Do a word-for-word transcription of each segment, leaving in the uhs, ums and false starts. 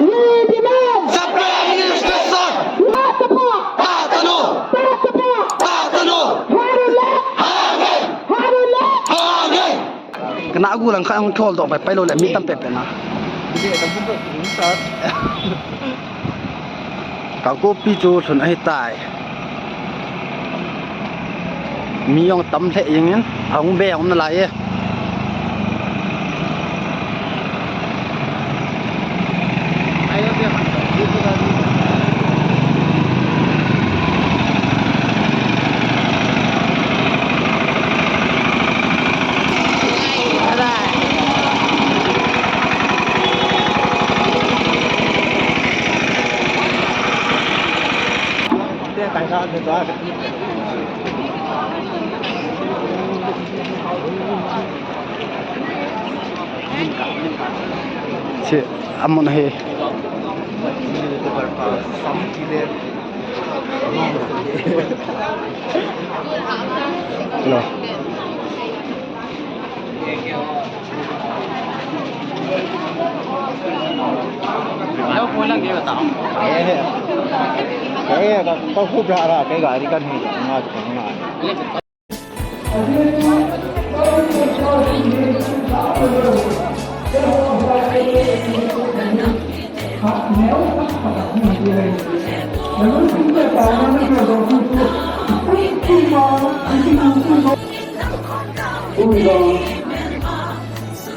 We demand separate administration. Tatapa. Tatanu. Tatapa. Tatanu. Harule. Hage. Harule. Hage. Kana gu lang kha ang thol doh pai pai lou le mi tam pe pe na. Kangpokpi chu lhun ahi tai. Mi jong tam lheh jeng in, ahung be jong um nalai e. Che, amun ahi. Hello. Hello, pulang kayo tao. Eh, eh, ka, ka, kubra ra, kay gari kan hi, nga, nga.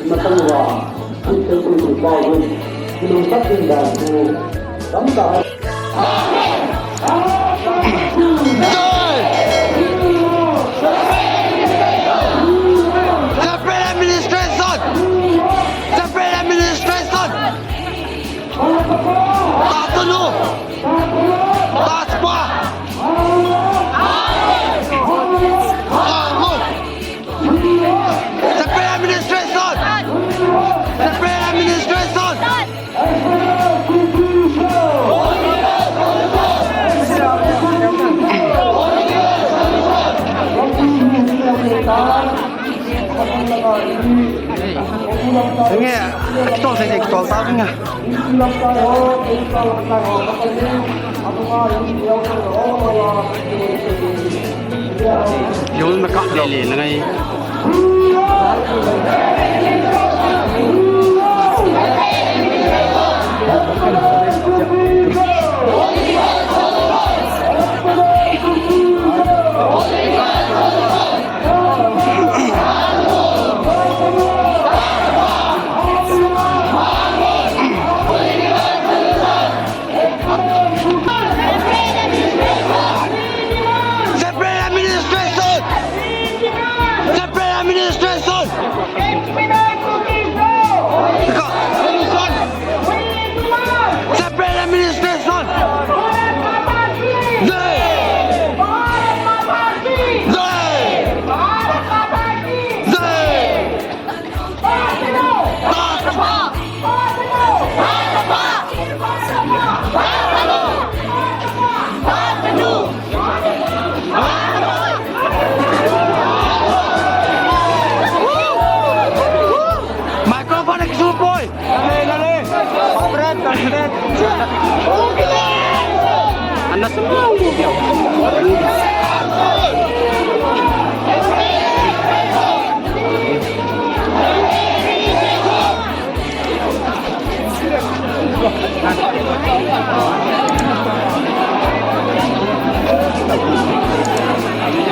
Matang uva, thil thil thil thil pai hin, kilungset ding dan chu, tamtah. Separate administration! Separate administration! Tatanu! Tatapa! Separate administration! Separate administration! Nge, kitol thei, kitol ta nge. Yun na kap lele na ngai. Separate administration! Separate administration! Separate administration! Microphone ke supoi. Dale, dale. Operate, operate. Ano to?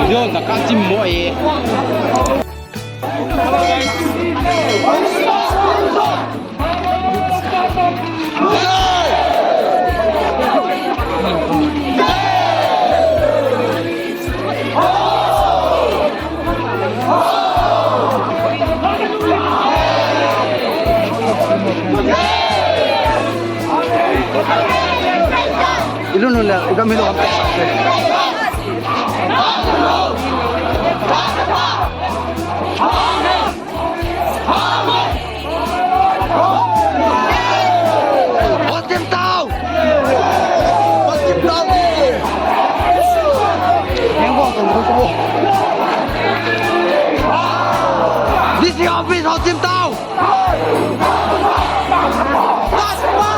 Yo, zakachim mo e. Ilun hon le, igam hilou ham. Hotim tau! Hotim tau! This is office, hotim tau! Tatapa!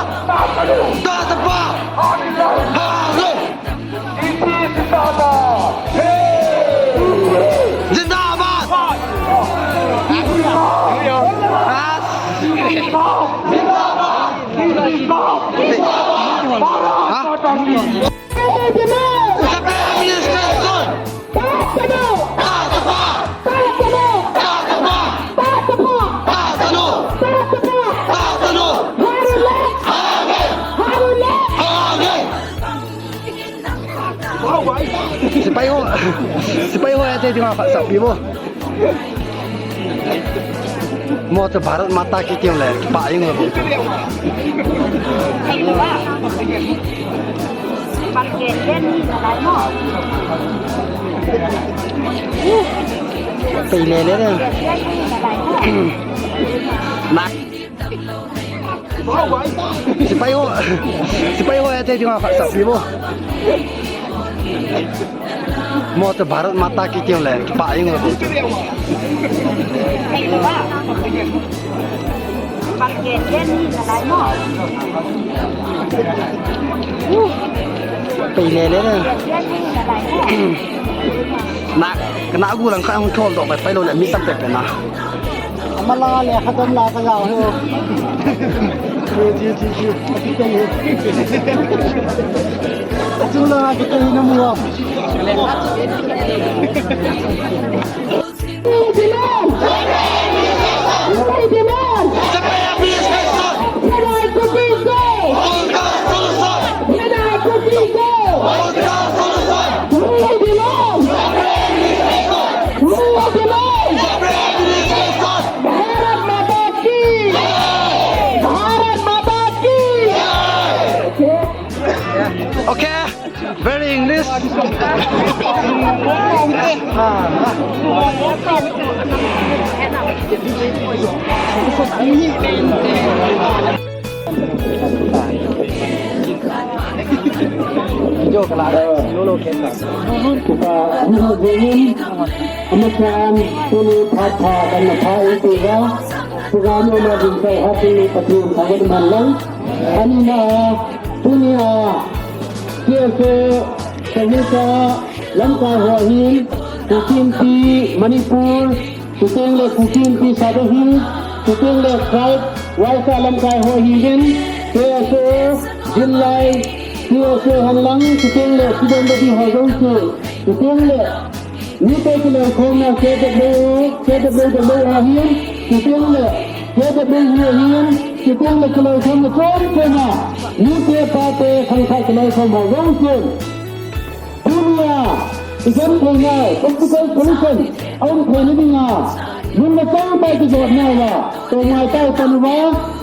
Prime Minister Sun! Sepai ho, sepai ho, ate dinga pha sa pi bo. Mo to Bharat Mata Ki tiu le, pa ing le. Pei le le le. Na. Sepai ho, sepai ho, ate dinga pha sa pi bo. Mo to Bharat Mata Ki tiu le, pa ing le. Pei le le le. Na, kana gu lang kha hung thol doh pai pai lou le mi tam pe pe na. Amala le khatam la ka jao he. Ji, ji, ji, ji. Achung la ki te na mu. We demand! We demand! Sepai Minister Sun! Expedite Kuki go! Ultra Solution! Expedite Kuki go! Ultra Solution! We demand! We demand! Sepai Minister Sun! Bharat Mata Ki! Bharat Mata Ki! Okay. Very English. Amasan, tuni phat pha kan na pha in tia, program na din sai ha tuni Pathen pha kan man lang. Ani na, tuni a, K S O, Sahita, lamkai ho hin, Kuki Inpi, Manipur, chuteng le Kuki Inpi Sadar Hills, chuteng le tribe, Vaisa lamkai ho hin, K S O, Jinlai, K S O Hanlang, chuteng le student body ho jong chu, chuteng le mite kilou khomna K W O, K W W O ahin, chuteng le K W O ahin, chuteng le kilou khomna chom chom a, mite pate khangthah kilou khom ho jong chu. Tunia, igentheina, practical solution, aum theina dinga, lungna changpai kijotna uva, tongai tau pan uva,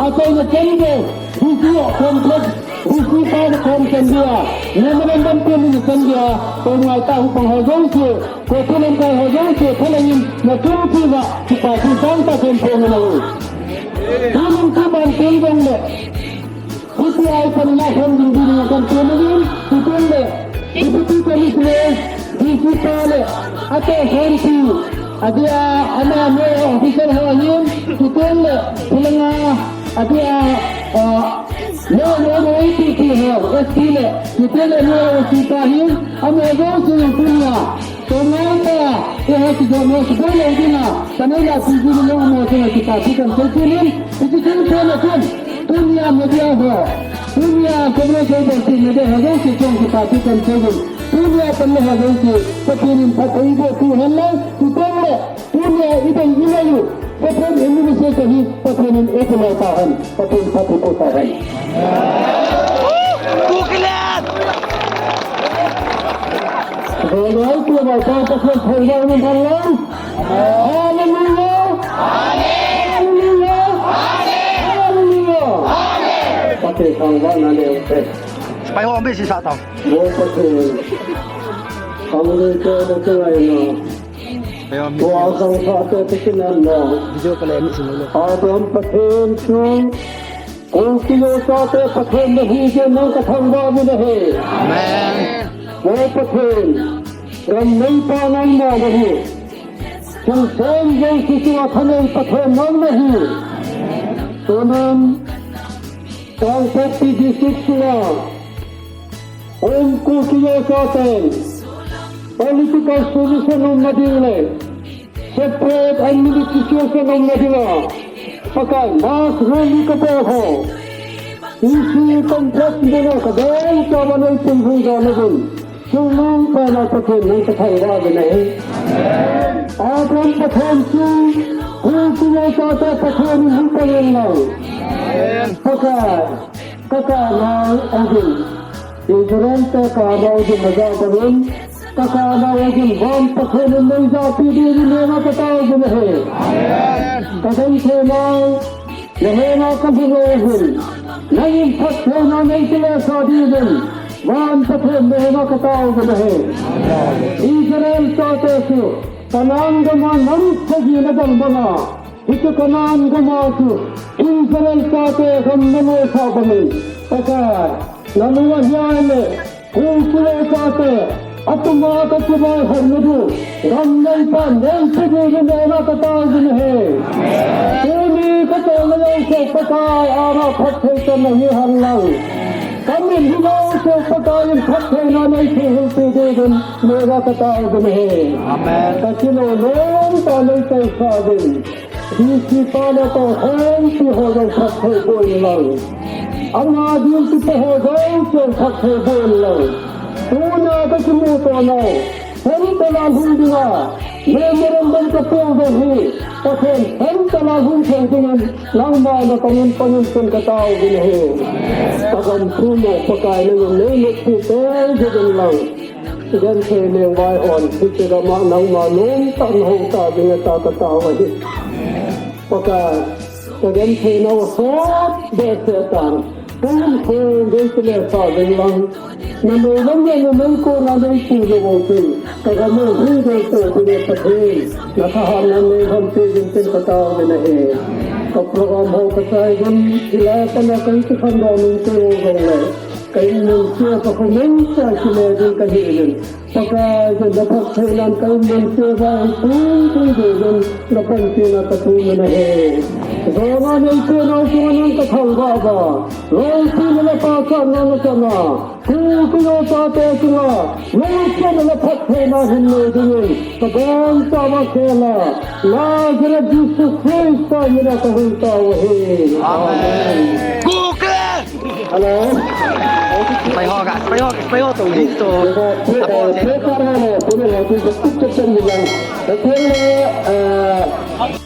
achaina chan ve, D C complex, D C pa na khom chan dia, memorandum pen na chan dia, tongai tau pang ho jong chu, Kuki lamkai ho jong chu, thalangin, na chung chi uva, kipa thu changta ken phong na u. Tunin tuban pen jong le, Hiti a i pan na hon ding ding kan pe na din, chuteng le, Deputy Commissioner, D C pa le, ate hon pi, adia, ama noi officer ho hin, chuteng le, hilanga, adia, ah, noi, noi, noi, pi, pi ho, S P le, chuteng le, noi, S P pa hin, ama jong chu tunia, Tongai ta, eh, ha kijotna, kijotna dinga, kanei la P G ni long mo sina kipa thu kan sei chilin, iti chil chil na chil, tunia media ho, tunia Congress ho, media ho, jong si chong kipa thu kan sei chilin, tunia pan le ho, jong si, Pathen in phatthei boh pi hen lang, tu tong le, tunia i dei i ngai u, Pathen in ni se ka hi, Pathen in e pu lai ta hen, Pathen phatthei boh ta hen. Kukiland! Hallelujah! Hallelujah! Hallelujah! Pathen thangvahna neite. Pai ho, mi si sa tao. Mo Pathen. Ang neite na tungai na. Pai ho, mi. Tua sang sa te tikinan na. Video ko le mi si mo. Adam Pathen chu. Kuki Zo chate Pathen nahi jeh in nang kathangvah uvin ahi. Amen. O Pathen, gam neipa nangma nahi. Chungchang jouse chunga thanei Pathen nang nahi. Tunin, Kangpokpi District chunga, um Kuki Zo chaten political solution umna ding le, separate administration umna dinga, Pakai mass rally kabol ho. Isi complex bena ka beng ka ba nei pun hui ga na gun. Sung nang pa na Pathen nang ka thai ga bena he. Abraham Pathen chu, hu ki ya sa ta Pathen hu pa yen nang. Pakai, ka ka nang a gun. Israel te ka nau din na ja barin, ka ka nau din van Pathen in nei ja pi di din nei na ka tau din he. Ka dang the nau, na he na ka din nau din. Na in Pathen na nei kile sa di din. Van Pathen nei na ka tau din he. Israel sa te su, Kanan gama nam sagi na dang banga. Hichu Kanan gama chu Israel sa te gam na mo sa bangin. Pakai, na mo wa hiai le. Israel sa te, atuma ka chibai har na du. Gam nei pa nei sagi na nei na ka tau din he. Tuni ka tau na yau se Pakai, ara phat thei ka na hi har lang. Ka min hi lo se Pakai in phattheina nei thei hil pi ding in, nei ra ka tau din he. Amen. Ka kilo lom ta nei thei sa din. D C pa na to hong pi ho jong phatthei bol in lang. Ama din ti pa ho jong chen phatthei bol in lang. Tuna ka kimu to nau. Central a hung dinga, memorandum ka peh uva hi, Pathen, central a hung thei dingin, nangma na pangin pangin chen ka tau din hi. Ka gam thu mo Pakai nangin nei nop pi tel ding lang. Genthei lengvai hon, hiche gam a nangma nom tah in hou ta ding ta ka tau ahi. Pakai, ka genthei nau sot behseh tan. Kum kum dei kile sa ding lang. Na mei lam le na mei ko na mei pu lo wang tin. Ka gam a hung dei ko ding e Pathen. Na thahatna nei ham pi din tin ka tau din ahi. Ka program ho ka chai din. Hilai a pat na ka hiti khan dong nung te wo jong le. Ka in mun sia ka khu mun sia kile din ka hi din. Pakai, ka na phattheinan ka in mun sia ba hi tung tung dei din. Na panpina ka tu din ahi. Jona nei te na sunga nang ka thang ba ba. Loi pi na la pa sa na na sa na. Kuki yo chate chunga, lungset le phattheina hin nei dingin, ka bang cha va khela, Nazareth Jesu Christa mina ka hung tao ahi. Amen. Hello. Pai ho ga, pai ho, pai ho to ni to. Apo, eh, eh,